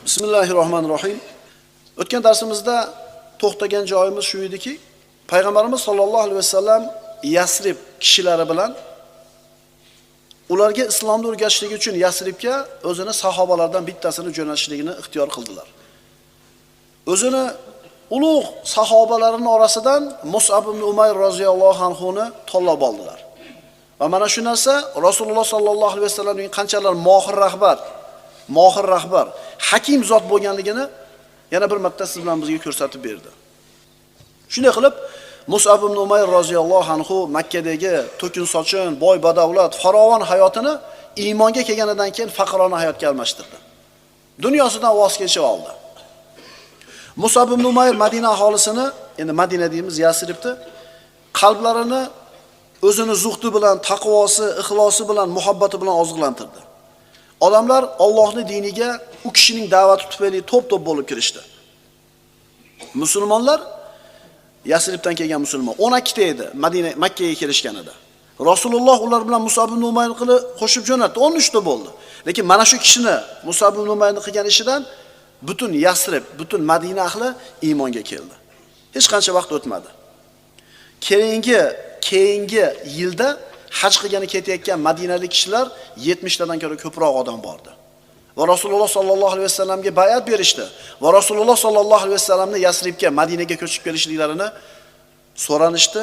Bismillahirrohmanirrohim. O'tgan darsimizda to'xtagan joyimiz shu ediki, Payg'ambarimiz sollallohu alayhi vasallam Yasrib kishilari bilan ularga islomni o'rgatishlik uchun Yasribga o'zini sahobalardan bittasini jo'natishligini ixtiyor qildilar. O'zini ulug' sahobalarining orasidan Mus'ab ibn Umayr roziyallohu anhu ni tanlab oldilar. Va mana shu narsa Rasululloh sollallohu alayhi vasallamning qanchalar mohir rahbar, hakim zot bo'lganligini yana bir marta siz bilan bizga ko'rsatib berdi. Shunday qilib Mus'ab ibn Umayr roziyallohu anhu Makkadagi to'kin sochin, boy badavlat, farovon hayotini iymonga kelganidan keyin faqirona hayotga almashtirdi. Dunyosidan voz kechib oldi. Mus'ab ibn Umayr Madina aholisini, endi Madina deymiz, Yasribni qalblarini o'zini zuhdi bilan, taqvosi, ixlosi bilan, muhabbati bilan oziqlantirdi. Odamlar Allohning diniga u kishining da'vati tufayli to'p-to'p bo'lib kirishdi. Musulmonlar Yasribdan kelgan musulmon 12 ta edi Madina Makka ga kelishganida. Rasululloh ular bilan Mus'ab ibn Umayr qilib qo'shib jo'natdi, 13 ta bo'ldi. Lekin mana shu kishini Mus'ab ibn Umayrni qilgan ishidan butun Yasrib, butun Madina ahli iymonga keldi. Hech qancha vaqt o'tmadi. Keyingi yilda haj qilgani ketayotgan madinalik kishilar 70 tadan ko'ra ko'proq odam bordi. Va Rasululloh sollallohu alayhi vasallamga bay'at berishdi. Va Rasululloh sollallohu alayhi vasallamni Yasribga, Madinaga ko'chib kelishliklarini so'ranishdi,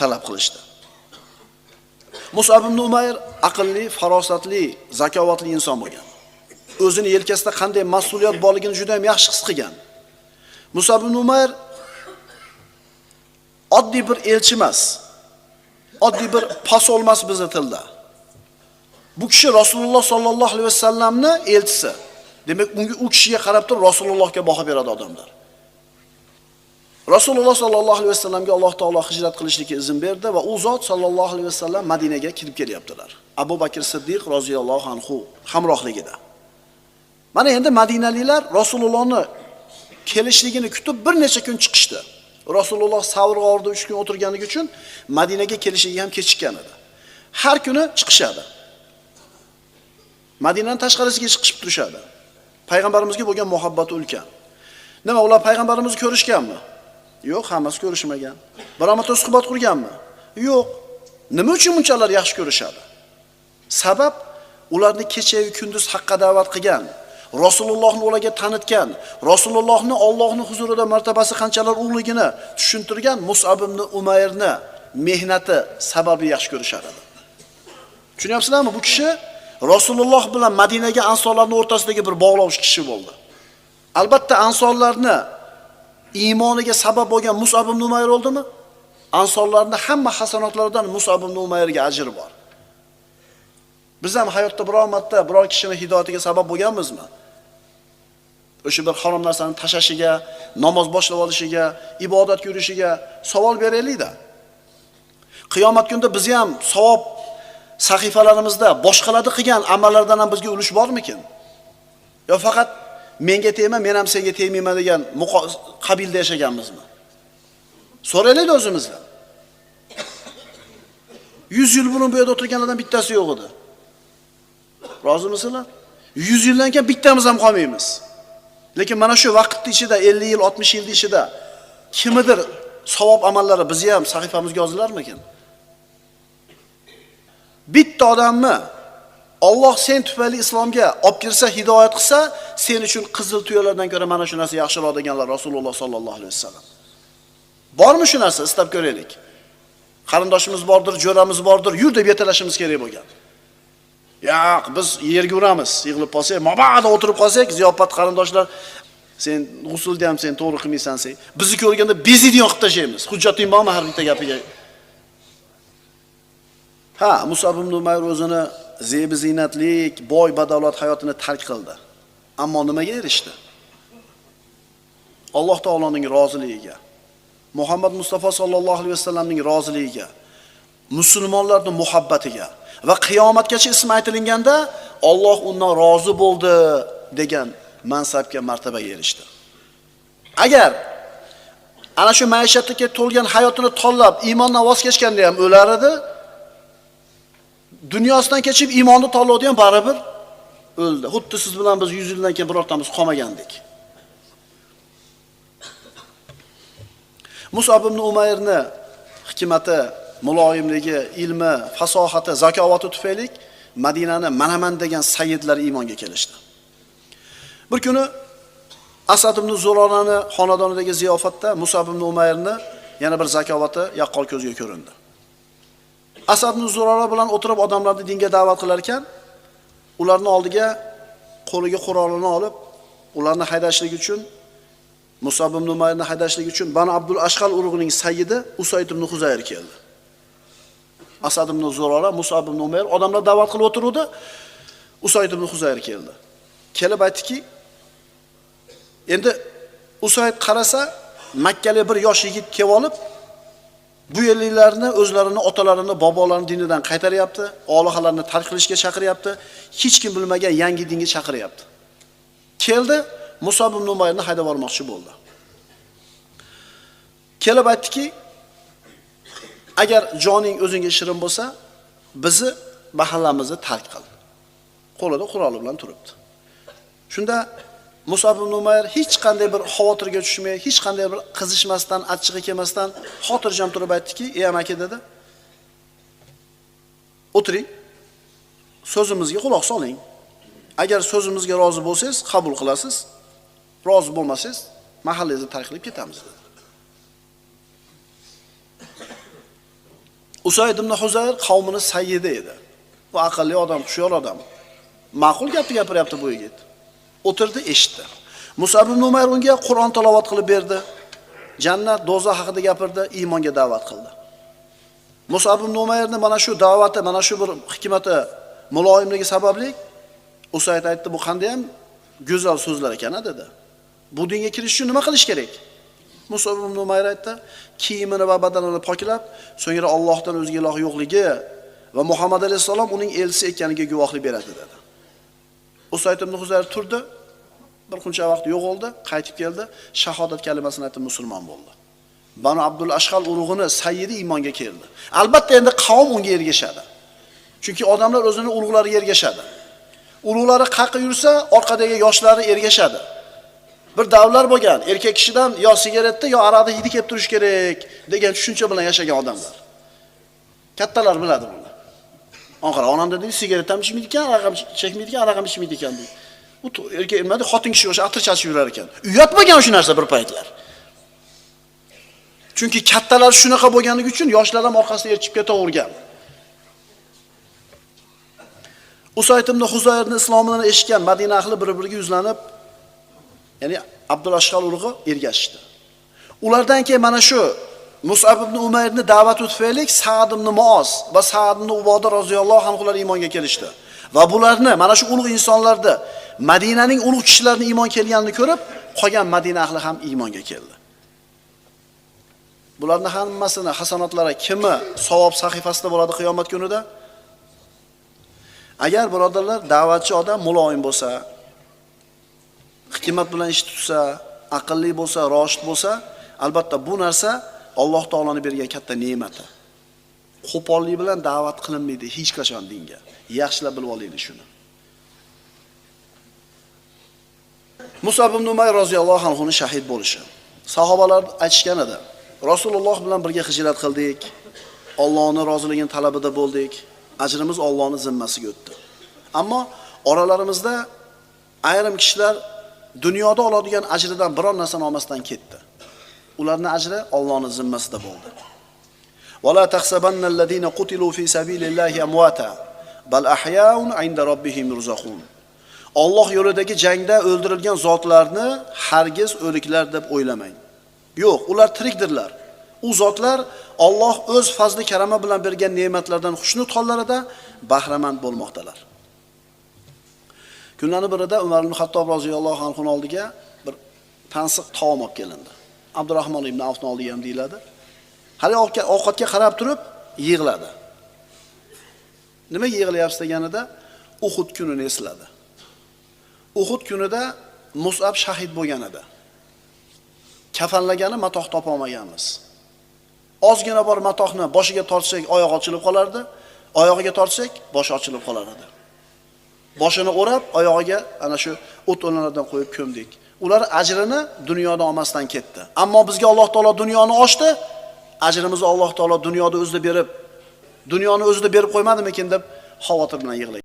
talab qilishdi. Mus'ab ibn Umayr aqlli, farosatli, zakovatli inson bo'lgan. O'zini yelkasida qanday mas'uliyat borligini juda ham yaxshi his qilgan. Mus'ab ibn Umayr oddiy bir elchi emas. Oddiy bir posol emas bizning tilda. Bu kishi Rasululloh sollallohu alayhi vasallamni elchisi. Demak, unga, u kishiga qarab turib Rasulullohga baho beradi odamlar. Rasululloh sollallohu alayhi vasallamga Alloh taolo hijrat qilishlikka izn berdi va u zot sollallohu alayhi vasallam Madinaga kirib kelyaptilar. Abu Bakr Siddiq roziyallohu anhu hamrohligida. Mana endi madinaliklar Rasulullohni kelishligini kutib bir necha kun chiqishdi. Rasululloh Savr g'orida 3 kun o'tirganligi uchun Madinaga kelishiga ham kechikkan edi. Har kuni chiqishadi. Madinaning tashqarisiga chiqishib turishadi. Payg'ambarimizga bo'lgan muhabbati ulkan. Nima, ular payg'ambarimizni ko'rishganmi? Yo'q, hammasi ko'rishmagan. Biror marta suhbat qurganmi? Yo'q. Nima uchun bunchalar yaxshi ko'rishadi? Sabab ularni kecha-yu kunduz haqqa da'vat qilgan, Rasulullohni ularga tanitgan, Rasulullohni Allohning huzurida martabasi qanchalar ulug'ligini tushuntirgan Mus'ab ibn Umayrni mehnati sababi yaxshi ko'rishadi. Tushunyapsizlarmi? Bu kishi Rasululloh bilan Madinaga ansorlarning o'rtasidagi bir bog'lovchi kishi bo'ldi. Albatta ansorlarni iymoniga sabab bo'lgan Mus'ab ibn Umayr bo'ldimi? Ansorlarning hamma hasanotlaridan Mus'ab ibn Umayrga ajr bor. Biz ham hayotda biror marta biror kishini hidoyatiga sabab bo'lganmizmi? O'sha bir harom narsani tashlashiga, namoz boshlab olishiga, ibodat yurishiga savol beraylik-da. Qiyomat kunida biz ham savob sahifalarimizda boshqalarni qilgan amallardan ham bizga ulush bormikin? Yo faqat menga tegma, men ham senga tegmayman degan qabilda yashaganmizmi? So'raylik o'zimizdan. 100 yil burun bu yerda o'tirganlardan bittasi yo'q edi. Rozimisizlar? 100 yildan keyin bittamiz ham qolmaymiz. Lekin mana shu vaqtning ichida 50 yil, 60 yilning ichida kimidir savob amallari bizni ham sahifamizga yozilarmikin? Bitta odamni Alloh sen tufayli islomga olib kirsa, hidoyat qilsa, sen uchun qizil tuyalardan ko'ra mana shu narsa yaxshiroq deganlar Rasululloh sollallohu alayhi vasallam. Bormi shu narsa? Istab ko'raylik. Qarindoshimiz bordir, jo'ramiz bordir, yur deb yetalashimiz kerak bo'lgan. Yo'q, biz yerga uramiz, yig'ilib qolsak, mabodo o'tirib qolsak, ziyofat qarindoshlar sen g'usulni ham sen to'g'ri qilmaysan sen. Bizni ko'rganda beziydigan qilib tashlaymiz. Hujjating bormi har bitta gapiga? Ha, Mus'ab ibn Umayr o'zini zebi ziynatlik, boy badavlat hayotini tark qildi. Ammo nimaga erishdi? Alloh taoloning roziligiga, Muhammad Mustafa sollallohu alayhi vasallamning roziligiga, musulmonlarning muhabbatiga va qiyomatgacha ismi aytilganda Alloh undan rozi bo'ldi degan mansabga, martabaga erishdi. Agar ana shu maishatga to'lgan hayotini tanlab iymondan voz kechganda ham o'lar edi, dunyosidan kechib iymonni tanlovdi ham baribir o'ldi. Xuddi siz bilan biz 100 yildan keyin birortamiz qolmagandik. Mus'ab ibn Umayrni hikmati, muloyimligi, ilmi, fasohati, zakovati tufayli Madinani manaman degan sayyidlar iymonga kelishdi. Bir kuni Asad ibn Zurorani xonadonidagi ziyofatda Mus'ab ibn Umayrni yana bir zakovati yaqqol ko'zga ko'rindi. Asad ibn Zurora bilan o'tirib odamlarni dinga da'vat qilar ekan, ularning oldiga qo'liga qurolini olib, ularni haydashlik uchun Mus'ab ibn Umayrni haydashlik uchun Banu Abdul Ashqal urug'ining sayyidi Usayd ibn Huzayr keldi. Asad ibn Zurora, Mus'ab ibn Umayr odamlar da'vat qilib o'tiruvdi. Usayd ibn Huzayr keldi. Kelib aytdiki, endi Usayd qarasa, Makkalik bir yosh yigit kelib olib, bu yerliklarni o'zlarini otalarini, bobolarini dinidan qaytaryapti, olihalarni tark qilishga chaqiryapti, hech kim bilmagan yangi dinga chaqiryapti. Keldi, Mus'ab ibn Umayrni haydab olmoqchi bo'ldi. Kelib aytdiki, agar joning o'zingga shirin bo'lsa, bizni mahallamizni tark qil. Qo'lida quroli bilan turibdi. Shunda Mus'ab ibn Umayr hech qanday bir xavotirga tushmay, hech qanday bir qizishmasdan, achchig'i kelmasdan xotirjam turib aytdiki, "Ey amaki" dedi. "O'tiring. So'zimizga quloq soling. Agar so'zimizga rozi bo'lsangiz, qabul qilasiz. Rozi bo'lmasangiz, mahallangizni tark qilib ketamiz" dedi. Usayd ibn Huzayr qavmini sayyidi edi. Bu aqlli odam, hushyor odam. Ma'qul gapni gapiryapti bu yigit. O'tirdi, eshitdi. Mus'ab ibn Umayr unga Qur'on tilovat qilib berdi. Jannat, do'zax haqida gapirdi, iymonga da'vat qildi. Mus'ab ibn Umayrning mana shu da'vati, mana shu bir hikmati, muloyimligi sababli Usayd aytdi, bu qanday ham go'zal so'zlar ekan dedi. Bu dinga kirish uchun nima qilish kerak? Mus'ab ibn Umayr aytdi, kiyimini va badanini poklab, so'ngra Allohdan o'zga iloh yo'qligi va Muhammad alayhisalom uning elchisi ekaniga guvohlik beradi dedi. Usayd ibn Huzayr turdi, bir qancha vaqt yo'qoldi, qaytib keldi, shahodat kalimasini aytib musulmon bo'ldi. Banu Abdul Ashqal urug'ini sayyidi iymonga keldi. Albatta endi qavm unga ergashadi. Chunki odamlar o'zini ulug'lariga ergashadi. Ulug'lari qayerga yursa, orqadagi yoshlari ergashadi. Bir davrlar bo'lgan, erkak kishidan yo sigaretda yo aroqda hidi kelib turish kerak degan tushuncha bilan yashagan odamlar. Kattalar biladi buni. Anqara onam dedi, sigaret ham ichmaydi ekan, aroq ham chekmaydi ekan, aroq ham ichmaydi ekan deydi. U erkak nima deydi, xotin kishi o'sha atir chachib yurar ekan. Uyatmagan shu narsa bir paytlar. Chunki kattalar shunaqa bo'lganligi uchun yoshlar ham orqasida erchib ketavergan. Usayd ibn Huzayrning islomini eshitgan Madina ahli bir-biriga yuzlanib, ya'ni Abdul Ashqal urug'i ergashdi. Ulardan keyin mana shu Mus'ab ibn Umayrning da'vati tufayli Sa'd ibn Muoz va Sa'd ibn Uboda roziyallohu anhular iymonga kelishdi. Va bularni, mana shu ulug' insonlarni, Madinaning ulug' kishilarini iymon kelganini ko'rib, qolgan Madina ahli ham iymonga keldi. Bularning hammasini hasanotlari kimi savob sahifasida bo'ladi qiyomat kunida? Agar birodarlar da'vatchi odam muloyim bo'lsa, hikmat bilan ish tutsa, aqlli bo'lsa, roshid bo'lsa, albatta bu narsa Alloh taoloning bergan katta ne'mati. Qo'pollik bilan da'vat qilinmaydi hech qachon dinga. Yaxshilab bilib olaylik shuni. Mus'ab ibn Umayr roziyallohu anhu shahid bo'lishi. Sahobalar aytishgan edi. Rasululloh bilan birga hijrat qildik. Allohning roziligini talabida bo'ldik. Ajrimiz Allohning zimmasiga o'tdi. Ammo oralarimizda ayrim kishilar dunyoda oladigan ajridan biror narsani olmasdan ketdi. Ularning ajri Allohning zimmasida bo'ldi. Va la tahsabannallazina qutilu fi sabilillahi amwata bal ahyaun inda robbihim yurzaqun. Alloh yo'lidagi jangda o'ldirilgan zotlarni hargiz o'liklar deb o'ylamang. Yo'q, ular tirikdirlar. U zotlar Alloh o'z fazli karami bilan bergan ne'matlardan xushnud hollarida bahramand bo'lmoqdalar. Kunlarning birida Umar ibn Xattob roziyallohu anhu oldiga bir tansiq taom olib kelindi. Abdurrahmon ibn Avfning oldiga ham deyiladi. Hali ovqatga qarab turib yig'ladi. Nimaga yig'layapsiz deganida Uhud kunini esladi. Uhud kunida Mus'ab shahid bo'lgan edi. Kafanlagani matoh topa olmaganmiz. Ozgina bor matohni boshiga tortsak oyog'i ochilib qolardi, oyog'iga tortsak boshi ochilib qolar edi. Boshini o'rab, oyog'iga ana shu o't o'lanlardan qo'yib ko'mdik. Ular ajrini dunyoda olmasdan ketdi. Ammo bizga Alloh taolo dunyoni ochdi, ajrimizni Alloh taolo dunyoda o'zida berib, dunyoni o'zida berib qo'ymadimikin deb xavotir bilan yig'laydi.